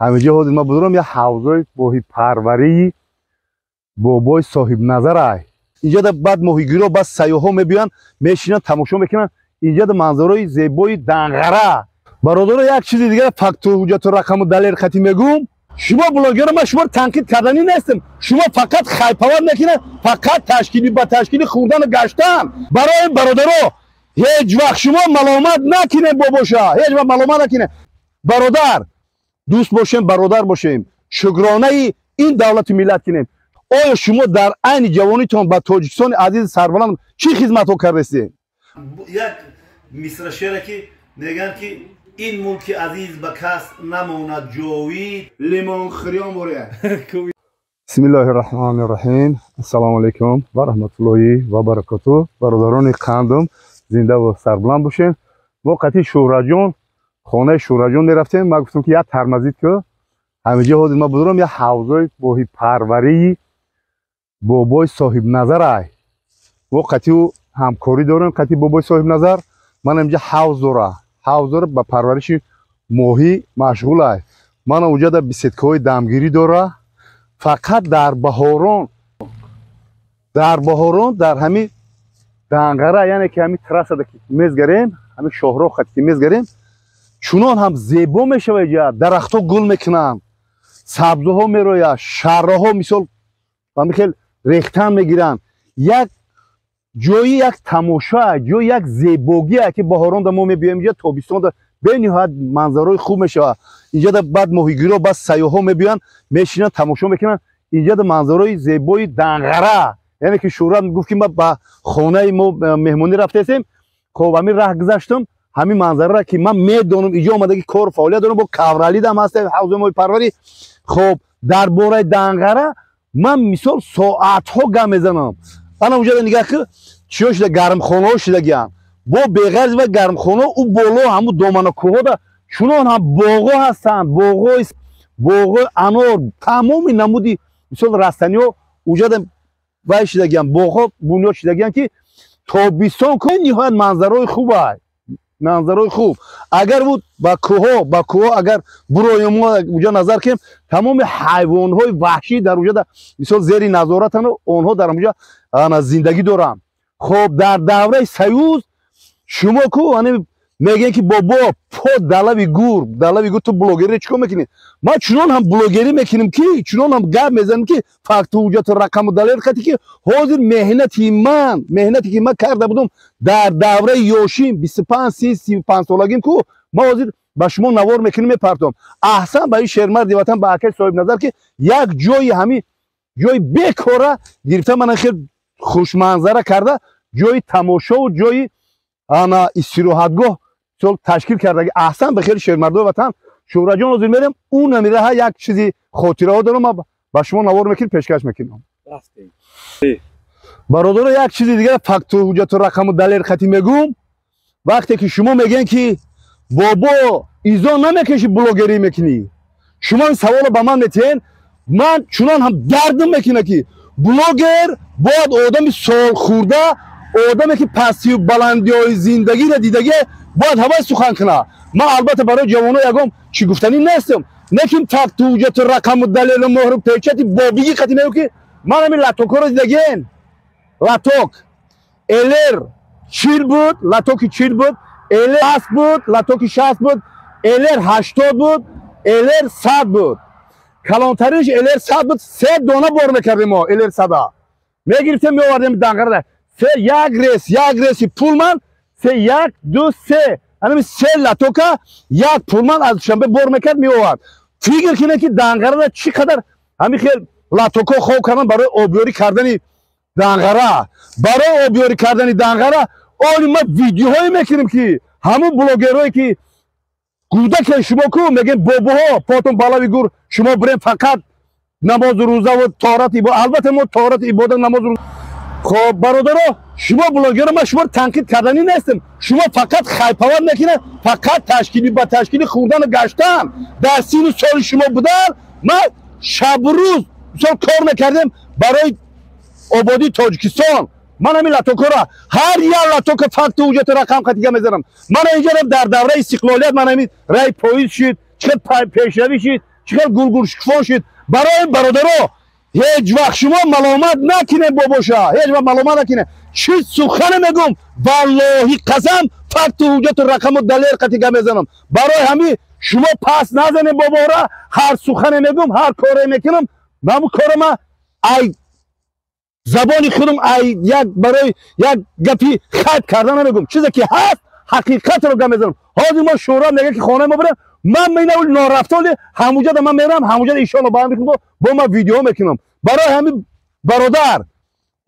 Ҳаминҷо ҳозир ман будурам як ҳавзои моҳипарварии бобои соҳибназарай. Инҷа баъд моҳигиро, баъд сайёҳҳо мебиёянд, мешинанд, тамошо мекунанд. Инҷа манзарои зебои Данғара. Бародаро, як чизи дигар факту ҳуҷҷату рақаму далел хати мегӯм. Шумо блогеро, ман шуморо танқид карданӣ нестам. Шумо фақат хайпават мекунед, фақат ташкили ба ташкили хӯрдану гаштан. Барои бародаро, ҳеҷ вақт шумо маломат накунед бобоша, ҳеҷ вақт маломат накунед. Бародар, дӯст бошем, бародар бошем, шукронаи ин давлату миллат кунем. Оё шумо дар айни ҷавонитон ба Тоҷикистони азизи сарбаланд чӣ хизматҳо кардастед? Як мисра шере ки мегӯянд, ки ин мулки азиз ба кас намонад ҷовид. Лимонхӯриён бория. Бисмиллоҳи раҳмони раҳим. Ассалому алайкум ва раҳматуллоҳи ва баракоту. Бародарони қандум, зиндаву сарбаланд бошем. Мо қатъи Шӯҳраҷон, хонаи Шӯҳраҷон мерафтем. Ман гуфтам, ки як тармазид ку. Ҳаминҷо ҳозир ман будурам як ҳавзои моҳипарварии бобои соҳибназарай. Мо қатъи ӯ ҳамкорӣ дорем, қатъи бобои соҳибназар. Ман инҷа ҳавз дора, ҳавз дора, ба парвариши моҳӣ машғулай. Мана уҷада беседкаҳои дамгирӣ дора. Фақат дар баҳорон, дар баҳорон дар ҳамин Данғара, яъне ки ҳамин трассада ки мезгарем, ҳамин шоҳроҳ хати ки мезгарем, чунон ҳам зебо мешавад иҷа. Дарахтҳо гул мекунанд, сабзуҳо мерояд, шарраҳо мисол ҳамин хел рехтан мегиранд. Як ҷои як тамоша, ҷои як зебогие ки баҳоронда мо мебиёем инҷа, тобистонда бениҳоят манзарои хуб мешавад. Инҷада баъд моҳигиро, баъд сайёҳҳо мебиёянд, мешинанд, тамошо мекунанд. Инҷада манзарои зебои Данғара, яъне ки Шӯҳрат гуфт, ки ма ба хонаи мо меҳмонӣ рафтаестем. Хоб, ҳамин раҳ гузаштам, ҳамин манзараро ки ман медонам, иҷо омадаги кору фаъолият дорам, бо ковролидам ҳаста ҳавзаи моҳипарварӣ. Хоб, дар бораи Данғара ман мисол соатҳо гап мезанам. Ана уҷада нигаҳ ки чиё шуда, гармхонаҳо шудагианд. Бо беғарз ва гармхонаҳо, ӯ боло ҳамун доманакӯҳода чунон ҳам боғҳо ҳастанд, боғҳои, боғҳои анор, тамоми намуди мисол растаниҳо уҷада вай шудагианд, боғҳо бунёд шудагианд, ки тобистон ку ниҳоят манзарои хубай, манзарои хуб. Агар буд ба кӯҳҳо, ба кӯҳҳо агар буроем, мо уҷа назар кунем, тамоми ҳайвонҳои ваҳшӣ дар уҷада мисол зери назоратану онҳо дар уҷа ана зиндагӣ доранд. Хоб, дар давраи союз шумо ку мегӯем, ки бобо по далави гур, далави гур, ту блогерӣ чӣ кор мекунӣ? Ман чунон ҳам блогерӣ мекунем, ки чунон ҳам гап мезанем, ки факту ҳуҷҷату рақаму далел хати, ки ҳозир меҳнати ман, меҳнате ки ман карда будам дар давраи ёшим, 25, 30, 35 солагим ку, ман ҳозир ба шумо навор мекунем, мепартом. Аҳсан ба ин шермарди ватан, ба акаи соҳибназар, ки як ҷои ҳамин ҷои бекора гирифта, мана хел хушманзара карда, ҷои тамошову ҷои ана истироҳатгоҳ сол ташкил кардаги. Аҳсан ба хели шермардои ватан. Шӯҳраҷон, ҳозир мерем, ӯ намираҳа як чизи хотираҳо дорам, ман ба шумо навор мекунем, пешкаш мекунам. Бародаро, як чизи дигар факту ҳуҷҷату рақаму далел хати мегӯм. Вақте ки шумо мегӯем, ки бобо изо намекашӣ, блогерӣ мекунӣ, шумо ин саволро ба ман метиҳен, ман чунон ҳам дардм мекунад, ки блогер бояд одами солхӯрда, одаме ки пастию баландиҳои зиндагиро дидагӣ, бояд ҳавай сухан кунад. Ман албатта барои ҷавоно ягон чӣ гуфтанӣ нестам, лекин факту ҳуҷҷату рақаму далелу муҳру печати бобигӣ қати мегӯ, ки ман ҳамин латокҳоро дидагиен. Латок элер 40 буд, латоки 40 буд, элер 60 буд, латоки 60 буд, элер 80 буд, элер 100 буд. Калонтаринш элер 100 буд. Се дона бор мекардем мо, элер сада мегирифтем, меовардем Данғарада. Се як рейс, як рейси пулман, се, як, ду, се, анами се латока як пулман аз Душанбе бор мекард, меовард. Фикр кине, ки Данғарада чӣ қадар ҳамин хел латокҳо хоб кардан барои обёрӣ кардани Данғара, барои обёрӣ кардани Данғара. Оли ма видеоҳое мекунем, ки ҳамун блогерое ки кӯдаке шумо ку мегӯем, бобоҳо, потон балави гур, шумо бирем фақат намозу рӯзаву торату ибодат. Албатта, мо торату ибодат, намозу. Хоб, бародаро, шумо блогеро, ман шуморо танқид карданӣ нестам. Шумо фақат хайпават мекунед, фақат ташкили ба ташкили хӯрдану гаштан. Дар сину соли шумо будан, ман шабу рӯз мисол кор мекардем барои ободии Тоҷикистон. Ман ҳамин латокора, ҳар як латока факту ҳуҷҷату рақам қатига мезанам. Ман инҷа дар давраи истиқлолият, ман ҳамин рай поиз шуд, чӣ пешравӣ шуд. чӣ хел гулгул шукуфон шид. Барои бародаро, ҳеҷ вақт шумо маломат накунем бобоша, ҳеҷ вақт маломат накунем. Чӣ сухане мегӯм, валлоҳи қасам, факту ҳуҷҷату рақаму далел қати гап мезанам. Барои ҳамин шумо пас назанем бобора. Ҳар сухане мегӯм, ҳар коре мекунам, ҳамун корама ай забони худам, ай як барои як гапи хайб карда намегӯм. Чизе ки ҳаст, ҳақиқатро гап мезанам. Ҳозир мо шӯро мега ки хонаи мо бирем, ман менавол норафтоли ҳамуҷада ман мерам, ҳамуҷада иншоалло ба ҳами худо бо ман видео мекунам. Барои ҳамин бародар,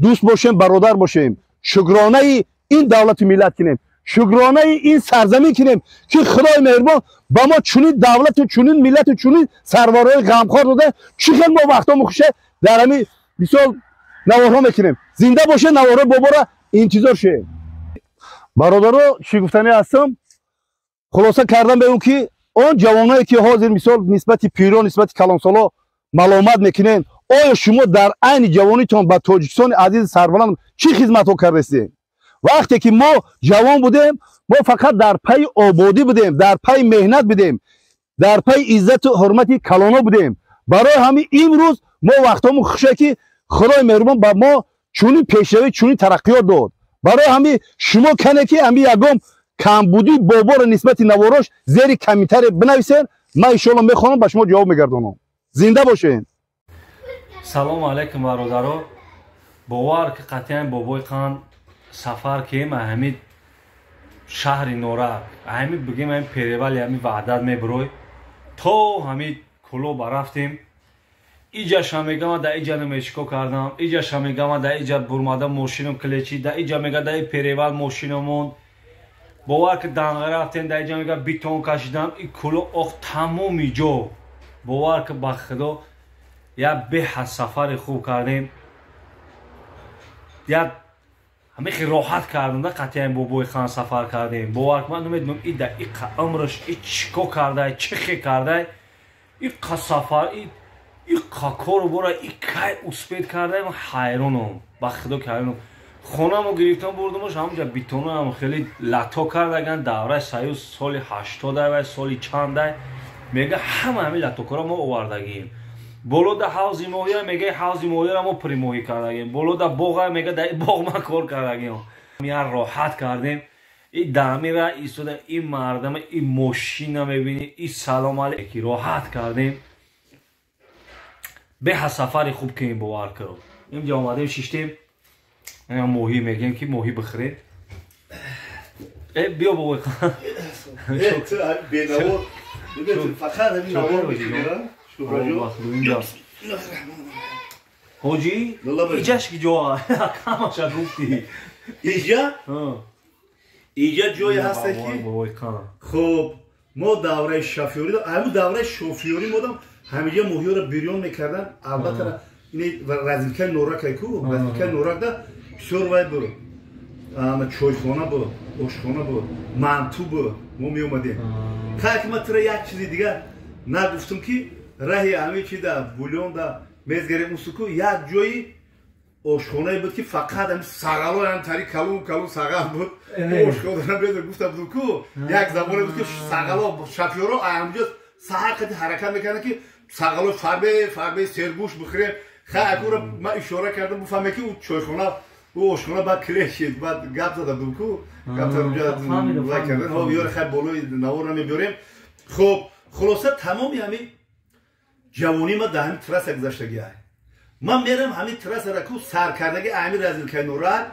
дӯст бошем, бародар бошем, шукронаи ин давлату миллат кунем, шукронаи ин сарзамин кунем, ки худои меҳрубон ба мо чунин давлату чунин миллату чунин сарварҳои ғамхор дода. Чӣ хел мо вақтҳо хуша дар ҳамин мисол наворҳо мекунем. Зинда боше, наворҳои бобора интизор шем. Бародаро, чӣ гуфтанӣ ҳастам, хулоса кардам бегӯм, ки он ҷавоное ки ҳозир мисол нисбати пирон, нисбати калонсоло маломат мекунед, оё шумо дар айни ҷавонитон ба Тоҷикистони азизи сарбаланд чӣ хизматҳо кардастед? Вақте ки мо ҷавон будем, мо фақат дар пайи ободӣ будем, дар пайи меҳнат будем, дар пайи иззату ҳурмати калоно будем. Барои ҳамин имрӯз мо вақтҳомо хуше, ки худои меҳрубон ба мо чунин пешравӣ, чунин тараққиёт дод. Барои ҳамин шумо кане ки ҳамин ягон камбудии боборо нисбати наворош зери комментария бинависед, ман иншоалло мехонам, ба шумо ҷавоб мегардонам. Зинда бошед. Салому алайкум, бародаро. Бовар ки қатъиян бобои қанд сафар кем, ҳамин шаҳри Норак, ҳамин бигем, ҳамин перевали ҳамин Ваҳдат мебирой то ҳамин Кулоба рафтем. Иҷаша мегама, да иҷа намешико кардам, иҷаша мегама, да иҷа бурмада мошином клечи, да иҷа мега, да и перевал мошиномон. Бовар ки Данға рафтем, да иҷа мега, битон кашидам и куло ох тамоми ҷо. Бовар ки, ба худо, як беҳад сафари хуб кардем, як ҳамихи роҳат кардам да. Қатъиян бобои хан сафар кардем. Бовар ки, ман намедонам, и да иқа умраш и чико кардай, чӣ хе кардай, иқа сафар, иқа кору бора и кай успеть кардай. Ман ҳайронам, ба худо ки ҳайронам. Хонамо гирифтам, бурдамош, ҳамунҷа битоноам хеле лато кардаган, давраи союз, соли 80-ай вай соли чандай. Мега, ҳама ҳамин латокора мо овардагием. Боло да ҳавзи моҳия, мега, ҳавзи моҳияро мо примоҳӣ кардагем. Боло да боға, мега, да боғ ман кор кардагем. Я роҳат кардем. И дамира истода, и мардама, и мошина мебинӣ, и салом алейки, роҳат кардем. Беҳад сафари хуб кунем, бовар кун. Инҷа омадем, шиштем, моҳӣ мегем, ки моҳӣ бихӯрем. Э, биё, бобои. Фақат ҳамин навор мекунем. Ҳоҷӣ, иҷаш ки ҷо камаша гуфтӣ? Иҷа ҷое ҳаста, ки хуб, мо давраи шофёрӣ, ҳамун давраи шофёрӣ модам, ҳамиҷа моҳиёро бирён мекардан. Албатта, развилкаи Норакай ку, развилкаи Норакда бисёр вай буд, чойхона буд, ошхона буд, манту буд, мо меомадем. Хайр, ки ман тура як чизи дигар нагуфтум, ки раҳи ҳамин чи да Булёнда мезгарем усуку, як ҷои ошхонае буд, ки фақат ҳами сағало, ҳам тари калун калун сағал буд. Ошхона беза гуфта будум ку, як замоне буд, ки сағало, шофёро ҳамҷо саҳар қати ҳаракат мекарданд, ки сағало фарбе фарбе сергӯш бихӯрем. Хай, акура ман ишора кардам, буфаҳме, ки ӯ чойхона, ӯ ошхона баъд клешид. Баъд гап зада будум ку, гап кардан ёре. Хай, болои навор намебиёрем. Хуб, хулоса, тамоми ҳамин ҷавонӣ ма дар ҳамин трасса гузаштагиай. Ман мерам ҳамин трассара ку, саркардаги ҳамин развилкаи Норак,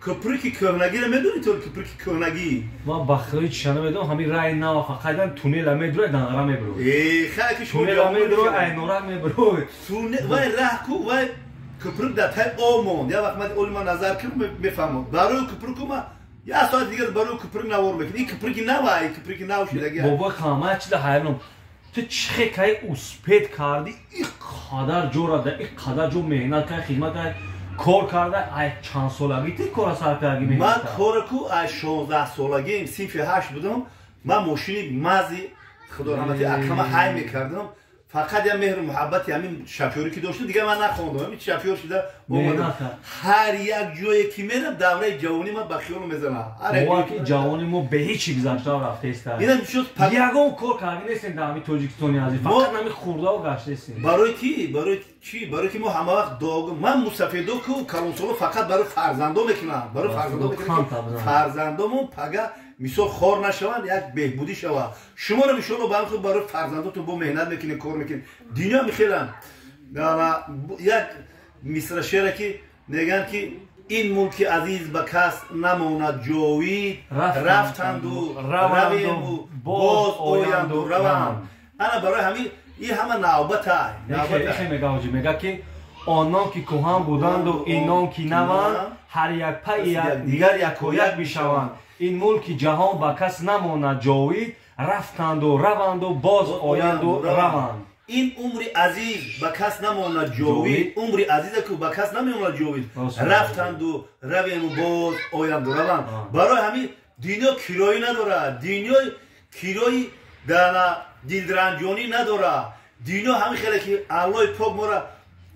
кӯприки кӯҳнагиро медонӣ ту, кӯприки кӯҳнагӣ? Ман ба худои чиша намедонам. Ҳамин раи нава фақат туннела медурой, Данғара мебурой. Э, хай, ки шумо туннела медурой, ай Норак мебурой. Вай раҳ ку, вай кӯприк дар тай об монд. Як вақт ман оли ман назар кардам, мефаҳмам. Барои кӯприку ма як соат дигар барои кӯприк навор мекунам. Ин кӯприки нава, ин кӯприки нав шудаги. Бобои хама, чида ҳайронам, ту чӣ хе кай успеть кардӣ, и қадар ҷора да и қадар ҷо меҳнат кай, хидмат кай, кор карда? Ай чанд солагӣ ти кора сар карди? Ман кора ку аз 16 солагиам, синфи 8 будам, ман мошини мази, худо раҳмати, акама ҳай мекардам. Фақат я меҳру муҳаббати ҳамин шофёрӣ ки дошту, дигар ман нахондам. Ҳамин шофёр шуда омадам. Ҳар як ҷое ки мерам, давраи ҷавонӣ ман ба хиёлам мезанам. Бовар ки ҷавони мо бе ҳеҷ чи гузашта рафтеста. Инам шуд ягон кор карда нестем дар ҳамин Тоҷикистони азиз. Фақат ҳамин хурдао гаштестем. Барои ки? Барои чӣ? Барои ки мо ҳама вақт дог ман мусафедо ку калонсоло фақат барои фарзандо мекунам. Барои фарзандо мекунам. Фарзандомон пага мисол хор нашаванд, як беҳбудӣ шавад. Шуморо иншоалло ба худ барои фарзандотон бо меҳнат мекунед, кор мекунед. Дунё мехелам. Як мисра шеъре ки мегӯянд ки ин мулки азиз ба кас намонад ҷовид, рафтанду равему боз оянду раванд. Ана барои ҳамин ин ҳама навбата. Мега мега ки онон ки кӯҳан буданду инон ки наванд, ҳар як пайи дигар якояк бишаванд. Ин мулки ҷаҳон ба кас намонад ҷовид, рафтанду раванду боз оянду раванд. Ин умри азиз ба кас намонад ҷовид, умри азиза ку ба кас намемонад ҷовид, рафтанду равему боз оянду раванд. Барои ҳамин дунё кироӣ надорад, дунё кирои дана дилранҷонӣ надорад. Дунё ҳамин хеле ки Аллоҳи пок моро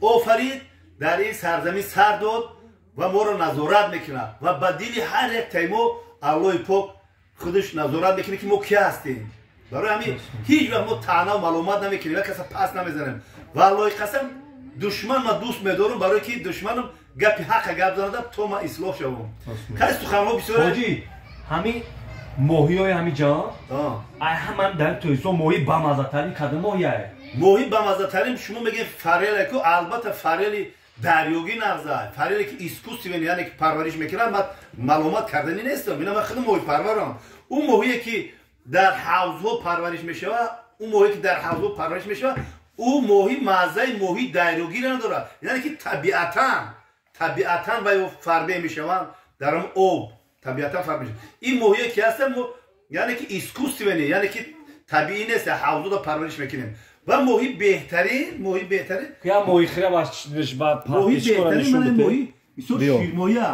офарид, дар ин сарзамин сар дод ва моро назорат мекунад ва ба дили ҳар як таи мо Аллоҳи пок худаш назорат мекунад ки мо ки ҳастем. Барои ҳамин ҳеҷ вақт мо таъна ва маломат намекунем ва каса пас намезанем. Ва Аллоҳи қасам душман ма дӯст медорам, барои ки душманам гапи ҳаққа гап занада то ма ислоҳ шавам. Хеле суханҳо бисёр. Ҳоҷӣ, ҳамин моҳиҳои ҳамин ҷаҳон, ай ҳама дар Тоҷикистон моҳи бамаззатарин кадом моҳие? Моҳи бамаззатарин шумо мегӯед фореле ку, албатта форели дарёгӣ нағза, фореле ки искусственно, яъне ки парвариш мекунанд, ман маломат карданӣ нестам, ина ман худам моҳипарварам. Ӯ моҳие ки дар ҳавзҳо парвариш мешавад, ӯ моҳие ки дар ҳавзҳо парвариш мешавад, ӯ моҳи маззаи моҳи дарёгиро надорад, яъне ки табиатан ва фарбе мешаванд дар он об, табиатан фарбе мешаванд. Ин моҳие ки ҳастанд, яъне ки искусственно, яъне ки табиӣ нест, ҳавзҳо парвариш мекунем. Ва моҳи беҳтарин, моҳи беҳтарин я моҳи хира ба моҳи беҳтарин ман моҳи бисёр ширмоя,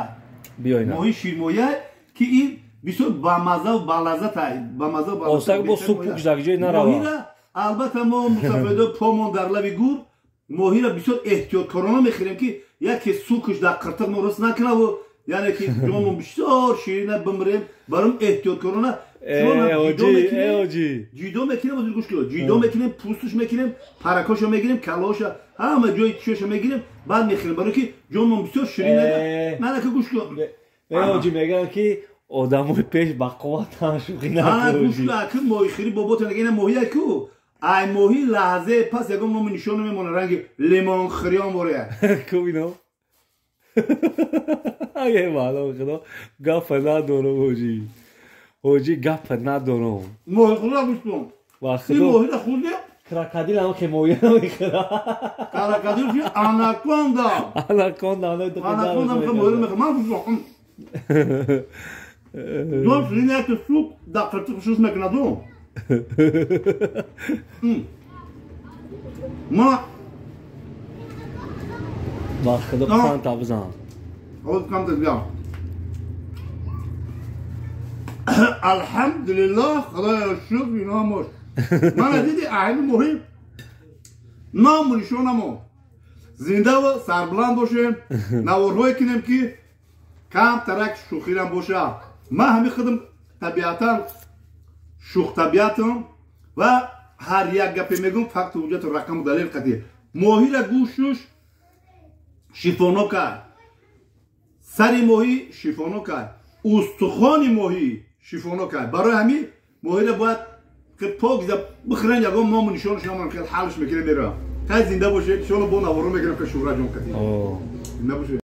моҳи ширмоя ки ин бисёр бамаза ва балаззат, бамаза ва балаззат. Бо супук дар ҷой нарава. Моҳира албатта мо мусафедо помон дар лаби гур моҳира бисёр эҳтиёткорона мехӯрем ки яке сукш дар қиртиқ мо рост накунад, яъне ки ҷонмон бисёр ширина бимирем, баром эҳтиёткорона ҷидо мекунем, гӯш кун, ҷидо мекунем, пӯсташ мекунем, паракошо мегирем, калоша, ҳама ҷои чиёшо мегирем, баъд мехӯрем, барои ки ҷонмон бисёр ширин. Мана ки гӯш кун. Ҳоҷӣ мегӯянд ки одамои пеш ба қувватан шӯхӣ накун. Гӯш кун, аки моҳихӯрӣ боботон ина моҳия ку, ай моҳи лаҳзаи пас ягон номи нишон намемонад, ранги лимонхӯриён вория. Ку ино? Ае маълум худо гапа надорам ҳоҷӣ. Ҳоҷӣ гапа надорам. Моҳихӯра гӯш кун. Ин моҳира хӯрдӣ? Крокодил ҳам ки моҳия намехӯрад. Крокодил ки анаконда. Анаконда анаконда ки моҳира мехӯрад. Ман гӯш кун. Дон ширин як сук дар қиртиқ шуш мекунад. Ма ба худо қанта бизан. Ҳозир қанта биям. Алҳамдулиллоҳ, худоё шукр, ино мош. Мана диди аҳли моҳӣ ному нишонамо. Зинда ва сарбуланд бошем, наворҳое кунем ки камтарак шӯхирам боша. Ман ҳамин худам табиатан шӯхтабиатам ва ҳар як гапе мегӯм факту ҳуҷҷату рақаму далел қатъӣ. Моҳира гӯшуш шифонок кард, сари моҳӣ шифонок кард, устухони моҳӣ шифонок кард. Барои ҳамин моҳира бояд пок бихӯрен, ягон ному нишонаш намонам, хел ҳалш мекунем, меравам. Хай зинда бошед, иншоалло бо наворо мегирам ки Шӯҳратҷон қатъӣ. Зинда бошед.